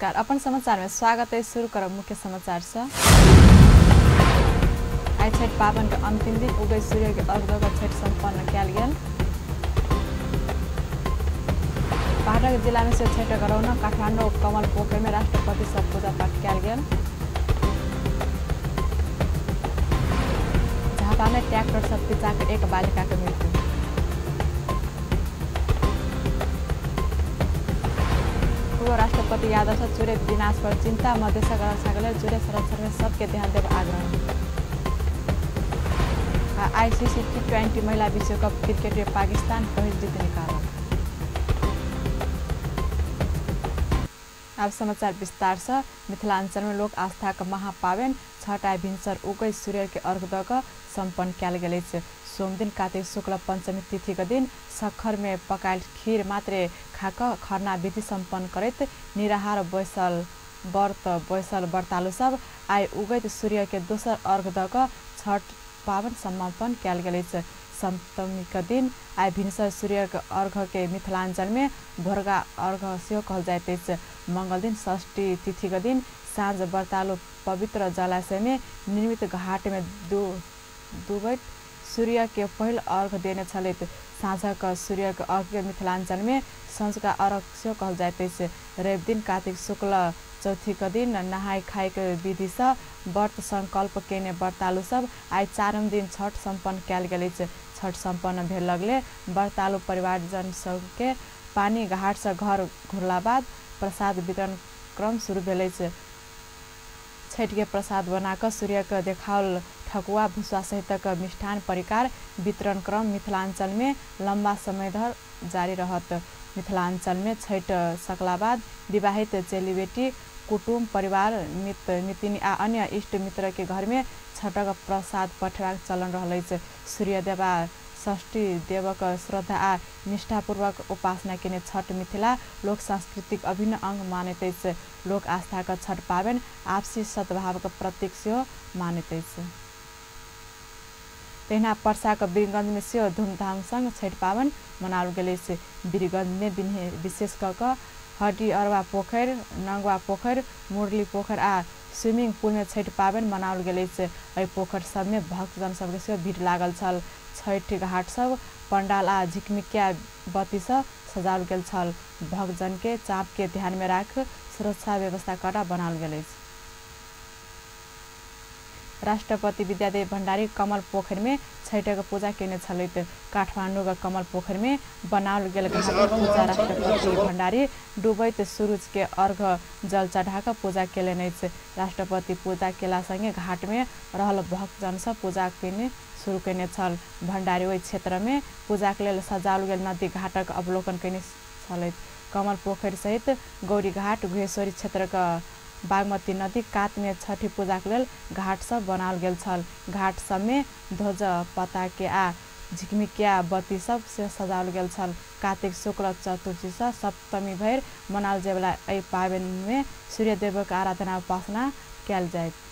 नमस्कार, अपन समाचार में स्वागत है। शुरू करब मुख्य समाचार से। आइ छठ पावन के अंतिम दिन उगै सूर्य के अर्घ दऽ छठ संपन्न कयल गेल। पाटक जिला में से छठक रौनक काठमांडू कमल पोखर में राष्ट्रपति सब पूजा पाठ कयल गेल। झापा में ट्रैक्टर सब पिचा के एक बालिका के मृत्यु। पूर्व राष्ट्रपति यादव से चुरे विनाश पर चिंता, मधेशक रक्षा के लेल चुरे संरक्षण में सबके ध्यान देब आग्रह। आईसीसी T20 महिला विश्वकप क्रिकेट में पाकिस्तान पहिल जीत निकालल। अब समाचार विस्तार से। मिथिलांचल में लोक आस्था के महापावन छठ आइ भिनसर उगै सूर्य के अर्घ दऽ कऽ सम्पन्न कयल गेल अछि। सोमदिन कार्तिक शुक्ल पंचमी तिथि के दिन सखर में पकायल खीर मात्रे खाकऽ खरना विधि सम्पन्न करैत निराहार बैसल व्रत बैसल व्रतालु सब आइ उगैत सूर्य के दोसर अर्घ दऽ कऽ छठ पावन समापन कयल गेल अछि। सप्तमी के दिन आइ भिनसर सूर्य के अर्घ के मिथिलांचल में भोरगा अर्घ सेहो कहल जाइत अछि। मंगल दिन षष्ठी तिथि के दिन साँझ व्रतालु पवित्र जलाशय में निर्मित घाट में डूबैत सूर्य के पहिल अर्घ देने छलथि। साँझक सूर्य के अर्घ के मिथिलांचल में सँझुका अर्घ सेहो कहल जाइत अछि। रवि दिन कार्तिक शुक्ल चौथी के दिन नहाय खाय के विधि से व्रत संकल्प केने व्रतालु सब आइ चारम दिन छठ सम्पन्न कयल गेल अछि। छठ सम्पन्न भेल लगले व्रतालु परिवारजन सबके पानी घाट से घर घुरला बाद प्रसाद वितरण क्रम शुरू भेल अछि। छठ के प्रसाद बनाकर सूर्य के देखाओल ठकुआ भुसुआ सहितक मिष्ठान परिकार वितरण क्रम मिथिलांचल में लंबा समय धरि जारी रहत। मिथिलांचल में छठ सकला बाद विवाहित चेलीबेटी कुटुम्ब परिवार मित्र मितिनी आ अन्य इष्ट मित्र के घर में छठक प्रसाद पठेबाक चलन रहल अछि। सूर्यदेवा षष्ठी देवक श्रद्धा आ निष्ठापूर्वक उपासना केने छठ मिथिला लोक सांस्कृतिक अभिन्न अंग मानैत अछि। लोक आस्थाक छठ पाबनि आपसी सद्भावक प्रतीक सेहो मानैत अछि। तहिना पर्साक वीरगंज में सेहो धूमधाम संग छठि पाबनि मनाओल गेल अछि। वीरगंज में विशेष कऽ कऽ हड्डी अरवा पोखरि, नंगवा पोखरि, मुरली पोखरि आ स्विमिंग पुल में छठि पाबनि मनाओल गेल अछि। एहि पोखरि सब में भक्तजन सबके सेहो भीड़ लागल छल। छठि घाट सब पंडाल आ झिकमिकिया बत्ती से सजाओल गेल छल। भक्तजन के चाप के ध्यान में राख सुरक्षा व्यवस्था कड़ा बनाओल गेल अछि। राष्ट्रपति विद्यादेवी भण्डारी कमल पोखरि में छठिक पूजा केने छलथि। काठमांडूक कमल पोखरि में बनाओल गेल घाट में पूजा राष्ट्रपति भण्डारी डूबैत सूरज के अर्घ जल चढ़ा कऽ पूजा केलनि अछि। राष्ट्रपति पूजा केला संगे घाट में रहल भक्तजन सब पूजा केने शुरू केने छल। भण्डारी ओहि क्षेत्र में पूजाक लेल सजाओल गेल नदी घाटक अवलोकन केने छलथि। कमल पोखरि सहित गौरी घाट गुहेश्वरी क्षेत्रक बागमती नदी कात में छठि पूजाक लेल घाट सब बनाओल गेल छल। घाट सब में ध्वज पताके आ झिकमिकिया बत्ती सब से सजाओल गेल छल। कार्तिक शुक्ल चतुर्थी से सप्तमी भरि मनाओल जायवला एहि पाबनि में सूर्यदेवक आराधना उपासना कयल जायत।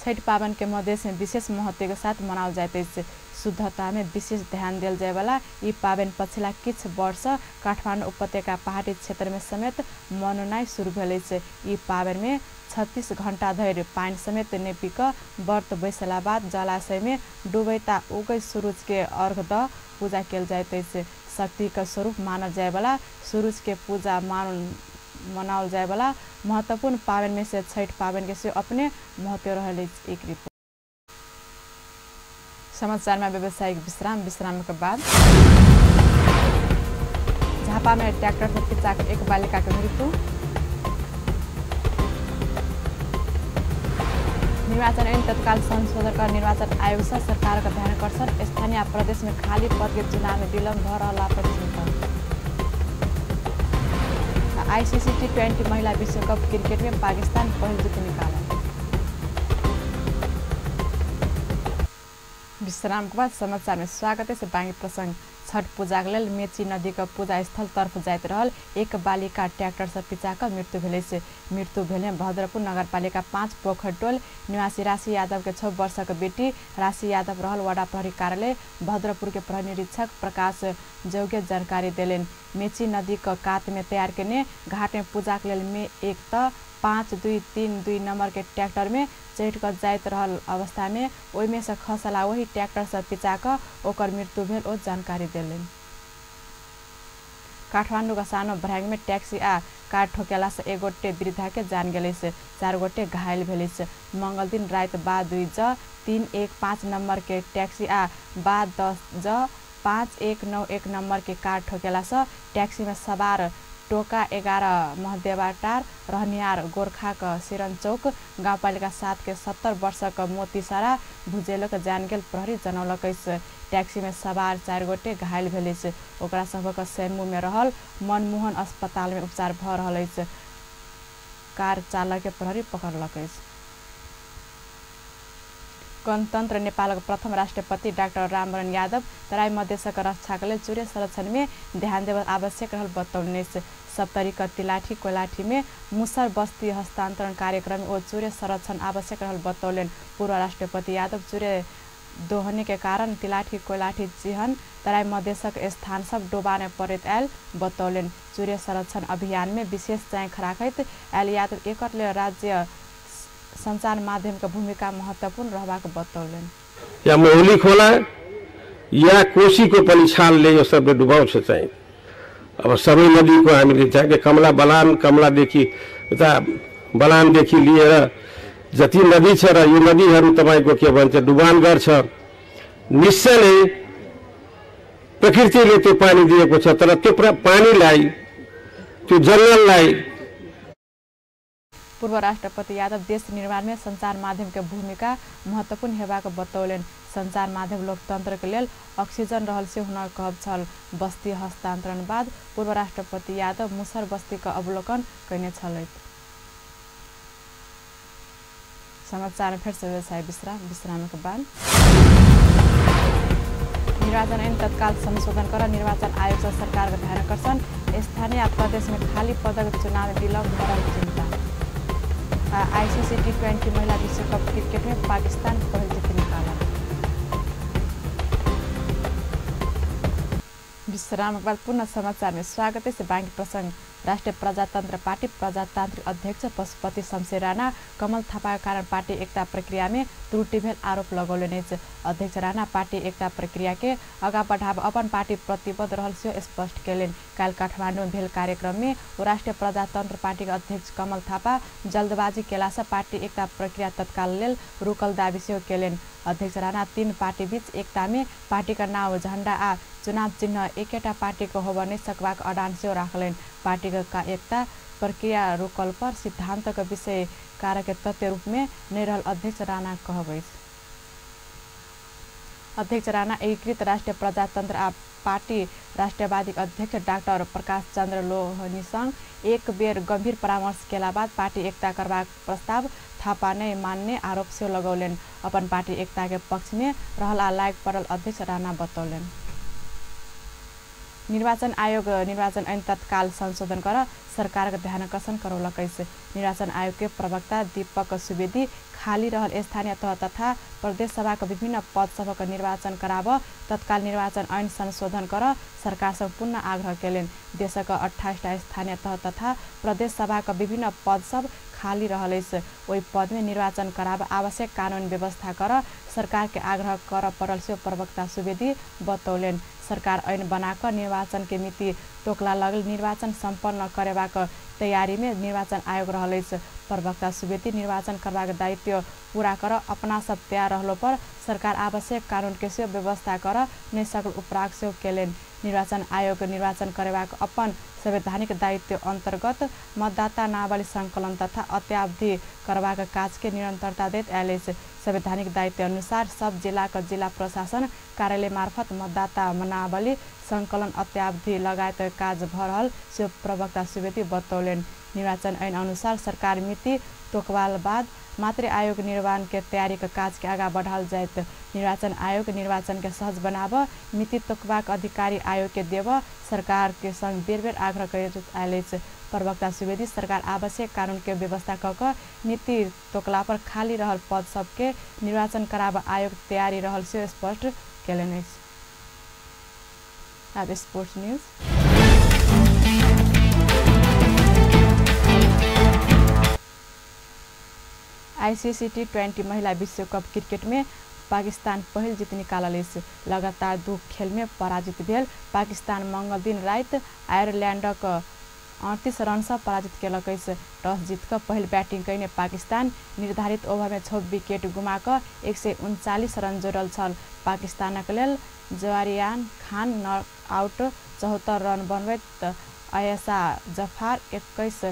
छठि पाबनि के मधेश में विशेष महत्व के साथ मनाओल जाइत अछि। शुद्धता में विशेष ध्यान देल जायवला ई पाबनि पछिला किछु वर्ष काठमांडू उपत्यका पहाड़ी क्षेत्र में समेत मननाइ शुरू भेल अछि। ई पाबनि में 36 घंटा धरि पानि समेत नहि पी कऽ व्रत बैसला बाद जलाशय में डूबैत उगैत सूरज के अर्घ दऽ पूजा कयल जाइत अछि। शक्ति के स्वरूप मानल जायवला सूरज के पूजा मनाओल जायवला महत्वपूर्ण पाबनि में से छठि पाबनि के सेहो अपने महत्व रहल अछि। एक रिपोर्ट। समाचार में व्यावसायिक विश्राम। विश्राम के बाद झापा में ट्रैक्टर से पिचा के एक बालिका के मृत्यु। निर्वाचन ऐन तत्काल संशोधन कर निर्वाचन आयोग से सरकार का ध्यानाकर्षण। स्थानीय प्रदेश में खाली पद के चुनाव में विलम्ब भ रहला पर चिंता। आईसीसी T20 महिला विश्वकप क्रिकेट में पाकिस्तान पहिल जीत निकालल। विश्राम के बाद समाचार में स्वागत है। बाँकी प्रसंग छठ पूजा के लेल मेची नदी के पूजा स्थल तर्फ जाइत रहल एक बालिका ट्रैक्टर से पिचा कऽ मृत्यु भेलै। मृत्यु भेल भद्रपुर नगरपालिका 5 पोखर टोल निवासी राशि यादव के 6 वर्षक बेटी राशि यादव रहल वडा प्रहरी कार्यालय भद्रपुर के प्रहरी निरीक्षक प्रकाश जोगे जानकारी देलनि। मेची नदी के कात में तैयार केने घाट में पूजा के लेल मे 1 त 5 2 3 2 नंबर के ट्रैक्टर में चढ़ि कऽ जाइत रहल अवस्था में ओहिमे से खसला वही ट्रैक्टर से पिचा कऽ ओकर मृत्यु भेल ओ जानकारी देलनि। काठमाडौँ के सानो भ्राङ में टैक्सी आ कार ठोकेला से एक गोटे वृद्धा के जान गेलै, 4 गोटे घायल भेलै। मंगल दिन राति 2 2 ज 3 1 5 नंबर के टैक्सी आ 2 10 ज 5 1 9 1 नंबर के कार ठोकेला से टैक्सी में सवार टोका 11 महदेवाटार रहनिहार गोरखाक सिरन चौक गाउँपालिका 7 के 70 वर्षक मोतीसारा भुजेलक जान गेल प्रहरी जनौलक अछि। टैक्सी में सवार 4 गोटे घायल भेल अछि। ओकरा सभक सेमू में रहल मनमोहन अस्पताल में उपचार भ रहल अछि। कार चालक के प्रहरी पकड़लक अछि। गणतंत्र नेपालक प्रथम राष्ट्रपति डाक्टर रामवरण यादव तराई मधेशक रक्षाक लेल चुरे संरक्षण में ध्यान देब आवश्यक रहल बतौने। सप्तरीक तिलाठी कोलाठी में मुसर बस्ती हस्तांतरण कार्यक्रम ओ चुरे संरक्षण आवश्यक रहल बतौलन। पूर्व राष्ट्रपति यादव चुरे दोहनी के कारण तिलाठी कोलाठी चिहन तराई मधेशक स्थान सब डोबाने पड़ैत आयल बतौलन। चुरे संरक्षण अभियान में विशेष चाँख राखैत आयल यादव एकर लेल राज्य संचार माध्यम के भूमिका महत्वपूर्ण रहबाक बतौलन। या महुली खोला या कोशीको पनि छालले यो सबै डुबाउँछ चाहिँ। अब सबै नदीको हामीले चाहिँ कमला बलान, कमलादेखि उता बलानदेखि लिएर जति नदी छ र यो नदीहरू तपाईँको के भन्छ डुबान गर्छ। निश्चय नै प्रकृतिले त्यो पानी दिएको छ, तर त्यो पानीलाई त्यो जङ्गललाई पूर्व राष्ट्रपति यादव देश निर्माण में संचार माध्यम के भूमिका महत्वपूर्ण हेबाक बतौलन। संचार माध्यम लोकतंत्र के लेल ऑक्सीजन रहल से हुनक कहब छल। बस्ती हस्तांतरण बाद पूर्व राष्ट्रपति यादव मुसर बस्ती के अवलोकन कयने छलथि। समाचार में फिर से व्यवसाय विश्राम, विश्राम के बाद निर्वाचन ऐन तत्काल संशोधन कर निर्वाचन आयोग से सरकार के ध्यान आकर्षण। स्थानीय प्रदेश में खाली पदक चुनाव विलम्ब बढ़ल चिंता। आईसीसी T20 महिला विश्व कप क्रिकेट में पाकिस्तान पहिल जीत निकाला। विश्राम के बाद पुनः समाचार में स्वागत है। बाँकी प्रसंग राष्ट्रिय प्रजातंत्र पार्टी प्रजातान्त्रिक अध्यक्ष पशुपति शमशेर राणा कमल थापा के कारण पार्टी एकता प्रक्रिया में त्रुटि भेल आरोप लगौलनि अछि। अध्यक्ष राणा पार्टी एकता प्रक्रिया के आगा बढ़ाब अपन पार्टी प्रतिबद्ध रहल सेहो स्पष्ट केलनि। काल्हि काठमाडौँ में भेल कार्यक्रम में ओ राष्ट्रिय प्रजातंत्र पार्टी के अध्यक्ष कमल थापा जल्दबाजी केला से पार्टी एकता प्रक्रिया तत्काल लेल रुकल दावी सेहो केलनि। अध्यक्ष राणा 3 पार्टी बीच एकता में पार्टी का नाव झण्डा आ चुनाव चिन्ह एकेटा पार्टी को होब नहि सकबाक अडान सेहो राखलनि। पार्टी का एकता प्रक्रिया रोकल पर सिद्धांतक विषय कारक तथ्य रूप में नहि रहल अध्यक्ष राणा कहब अछि। अध्यक्ष राणा एकीकृत राष्ट्रिय प्रजातंत्र आ पार्टी राष्ट्रवादी अध्यक्ष डाक्टर प्रकाश चंद्र लोहनीसँग एक बेर गंभीर परामर्श केला बाद पार्टी एकता करबाक प्रस्ताव थापा नहि मानने आरोप सेहो लगौलनि। अपन पार्टी एकता के पक्ष में रहल आ लागि पड़ल अध्यक्ष राणा बतौलनि। निर्वाचन आयोग निर्वाचन ऐन तत्काल संशोधन कर सरकार के ध्यान आकर्षण करौलक अछि। निर्वाचन आयोग के प्रवक्ता दीपक सुवेदी खाली रहल स्थानीय तह तथा प्रदेश सभा के विभिन्न पद सभक निर्वाचन कराब तत्काल निर्वाचन ऐन संशोधन कर सरकार से पुनः आग्रह केलनि। देशक 28टा स्थानीय तह तथा प्रदेश सभा के विभिन्न पद सब खाली रहल अछि। ओहि पद में निर्वाचन कराब आवश्यक कानून व्यवस्था कर सरकार के आग्रह कर पड़ल से प्रवक्ता सुवेदी बतौलनि। सरकार ऐन बनाकर निर्वाचन के मिति तोकला लगल निर्वाचन सम्पन्न करेबाक तैयारी में निर्वाचन आयोग रहल अछि। प्रवक्ता सुवेदी निर्वाचन करबाक दायित्व पूरा कर अपना सब तैयार रहलो पर सरकार आवश्यक कानून के सेहो व्यवस्था कर नहि सकल उपराग सेहो केलनि। निर्वाचन आयोग निर्वाचन करेबाक अपन संवैधानिक दायित्व अंतर्गत मतदाता नामावली संकलन तथा अत्यावधि करबाक काज के निरंतरता दैत आयल अछि। संवैधानिक दायित्व अनुसार सब जिलाक जिला प्रशासन कार्यालय मार्फत मतदाता नामावली संकलन अत्यावधि लगायत काज भ रहल सेहो प्रवक्ता सुवेदी बतौलनि। निर्वाचन ऐन अनुसार सरकार मिति तोकबाल बाद मात्रे आयोग निर्माण के तैयारी के काज के आगा बढ़ाल जायत। निर्वाचन आयोग निर्वाचन के सहज बनाब मिति तोकबाक अधिकारी आयोग के देव सरकार के संग बेर बेर आग्रह करैत आयल अछि। प्रवक्ता सुवेदी सरकार आवश्यक कानून के व्यवस्था क क मिति तोकला पर खाली रहल पद सबके निर्वाचन कराब आयोग तैयारी रहल से स्पष्ट केलनि अछि। आब sports news. ICC T20 महिला विश्व कप क्रिकेट में पाकिस्तान पहिल जीत निकालल अछि। लगातार 2 खेल में पराजित भेल पाकिस्तान मंगल दिन राति आयरलैंडक 38 रन से पराजित केलक अछि। टॉस जीत कऽ पहिल बैटिंग कयने पाकिस्तान निर्धारित ओवर में 6 विकेट गुमा कऽ 139 रन जोड़ल छल। पाकिस्तानक लेल जवारियान खान not out 74 run बनबैत अयशा जफार 21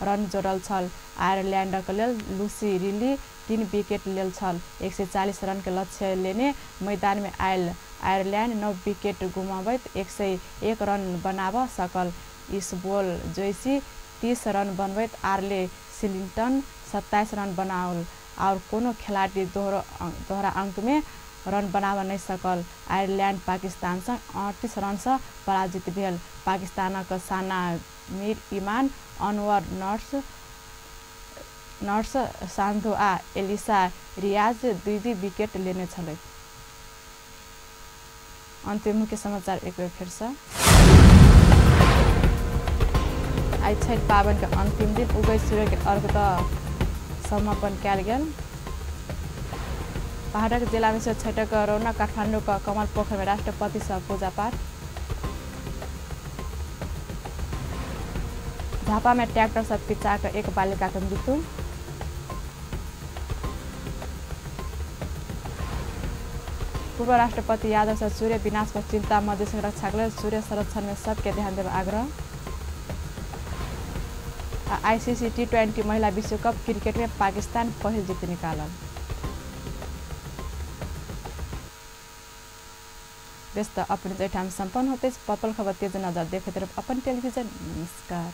रन जोड़ल छल। आयरलैंडक लेल लूसी रिली 3 विकेट लेल छल। 140 रन के लक्ष्य लेने मैदान में आयल आयरलैंड 9 विकेट गुमाबैत 101 रन बनाब सकल। इसबोल जोइसी 30 रन बनबैत आर्ले सिलिंटन 27 रन बनाओल और कोनो खिलाड़ी दोहरा अंक में रन बनाब नहीं सकल। आयरलैंड पाकिस्तान संग 38 रन से पराजित भेल। पाकिस्तानक साना मीर इमान अनवर नर्स सांधु आ एलिसा रियाज 2-2 विकेट लेने छलथि। अंतिम मुख्य समाचार एक बेर फेर से। आइ छठि पाबनि के अंतिम दिन उगै सूर्य के अर्घ द समापन कयल गेल। पहाड़क जिला में छठक रौनक काठमांडू के कमल पोखर में राष्ट्रपति से पूजा पाठ। झापा में ट्रैक्टर से पिचा कर एक बालिका के मृत्यु। पूर्व राष्ट्रपति यादव से सूर्य विनाश पर चिंता, मधेश रक्षा के लेल सूर्य संरक्षण में सबके ध्यान देव आग्रह। आईसीसी T20 महिला विश्व कप क्रिकेट में पाकिस्तान पहिल जीत निकालल। व्यस्त अपने एहिठाम सम्पन्न होते पल खबर तेज नजर देखैत रहब अपन टेलीविजन। नमस्कार।